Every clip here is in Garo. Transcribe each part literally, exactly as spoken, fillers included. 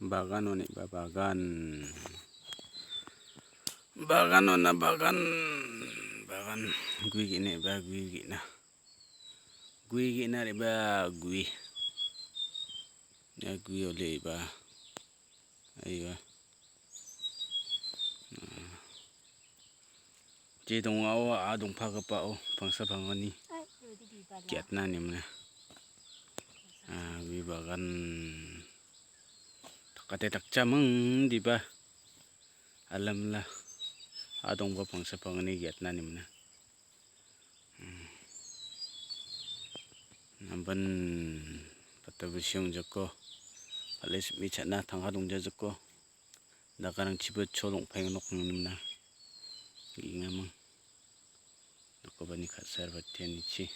Bagan oniba bagan. Bagan ona bagan. Bagan. Gue ge·na iba gue ge·na. Gue ge·na re·ba gue. Ia gue ole iba. Aiwa. Je dongao a dongpagipao pangsa pangani giatna nimna. A, gue bagan takate takchamang diba alamla a dongba pangsa pangani giatna nimna. Hmm. Namban pata bisiong jako, pales mi chana tangka dongja jako. Dakarangchiba chol ong·paenga nok nangni mina. Ge·engamang. Dokobani ka·sar batianichi.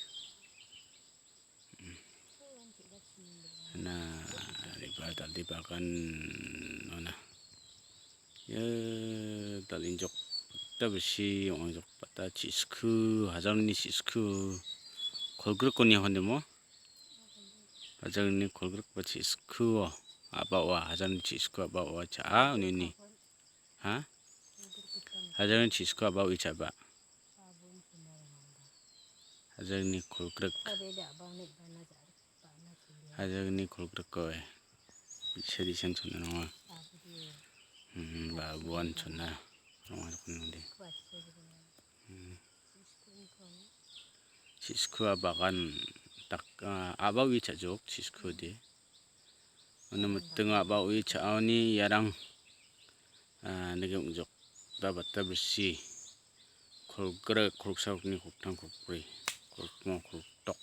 Na riba dalde bagan ona. Ia dalinjok bata bisi ong·angjok bata chi·sku hajalni chi·sku kolgrikoni hondimo. Hajalni kolgrik ba chi·sku a·baoa hajalni chi·sku a·baoa cha·a uni uni. Ha? Hajalni chi·sku a·bao ichaba. Hajalni kolgrik. Hajalni kolgriko e. Bisa disan chona ronga. Hmm, ba buan chona ronga jokon nungde. Hmm. Chi·sku a bagan dak-, a, a·bao ichajok chi·sku de. Uno mitingo a·bao ichaoni iarang, a, nike ong·jok. Da bata bisi. Kolgrik, kolgsa, kolgni, kolgtang, kolgbri, kolgmo, kolgtok.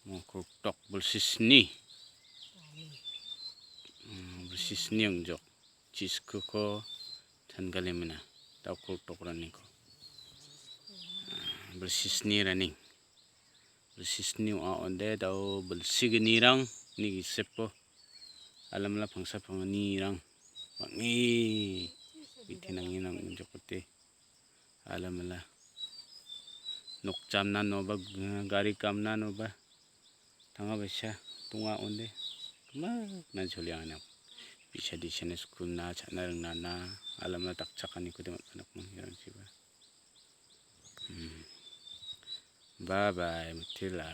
Mo kolgtok, bilsisni. Mm, bilsisni ong·jok. Chi·skuko changalemina. Dao kolgtokraniko. Ah, bilsisni raning. Bilsisni ong·a onde dao bilsignirangni gisepo alamala pangsa pangnirang bang·e bitenangenang ong·jokote alamala nok jamnanoba gari gamnanoba tanga baisa donga onde gimakna choliangenang bisa disana skulna cha·na ringnana alamala dakchakaniko de man·a nokming iarangchiba. Hmm. Bye bye, mitela.